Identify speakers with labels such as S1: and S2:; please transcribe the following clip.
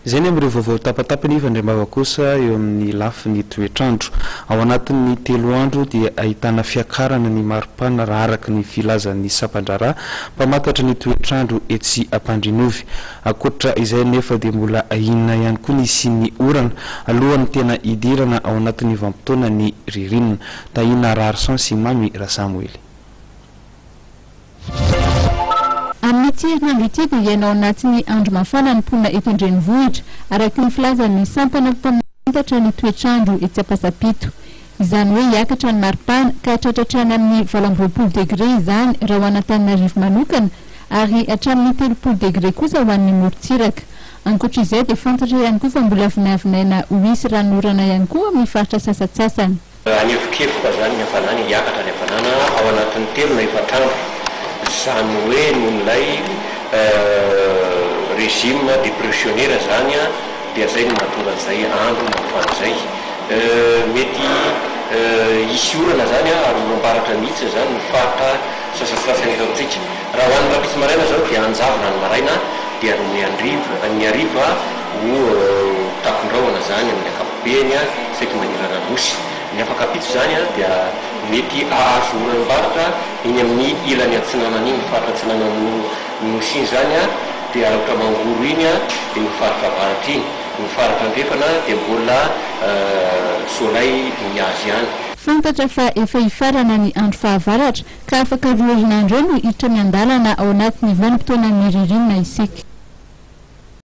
S1: Izay ny amin'ireo vaovao tapatapany fa indray-bava kosa eo amin'ny lafiny toetr'andro. Ao anatin'ny telo andro dia ahitana fiakarana ny maripana raha araka ny filazan'ny sampan-draharaha mpamantatra ny toetr'andro etsy Ampandrinovy. Ankoatra izay anefa dia mbola ahiana ihany koa ny hisian'ny orana alohan'ny tena hidirana ao anatin'ny vanim-potoanan'ny ririnina. Tahina Raharison sy Mamy Rasamoely.
S2: Amin'ity herinandro ity dia hiaina ao anatin'ny andro mafana ny mponina eto an-drenivohitra, araka ny filazan'ny sampana mpamantatra ny toetr'andro etsy Ampasampito. Izany hoe hiakatra ny maripana ka hatratra hatrany amin'ny 28 degre izany raha ho an'Antananarivo manokana ary hatramin'ny 30 degre kosa ho an'ny morontsiraka. Ankoatra izay dia fantatra ihany koa fa mbola vinavinaina ho hisy ranonorana ihany koa amin'ny faritra sasantsasany.
S3: Hanefokefoka izany ny hafanana, hiakatra ny hafanana ao anatin'ny telo na efatra andro, izany hoe noho ilay régime dépressionnaire izany dia izay no mahatonga an'izay andro mafana izay. Mety hisy orana izany ary oram-baratra mihitsy izany ny faritra sasantsasany eto amintsika. Raha ho an'ny rahampitso maraina izao dia hanjavona ny maraina dia ny ny hariva ho takon-drahona izany amin'ny ankapobeny saiky manerana ny Nosy. Ny afak'ampitso izany dia mety hahazo oram-baratra iny amin'ny ilany atsinanana iny, faritra atsinanan'ny Nosy iny izany dia Alaotra Mangoro iny dia iny faritra avaratra iny. Ny faritra andrefana dia mbola soleil ny azy ihany.
S2: Fantatra fa efa hifarana ny andro fahavaratra ka afaka roa herinandro eo no hiditra miandalana ao anatin'ny vanim-potoanan'ny ririnina isika.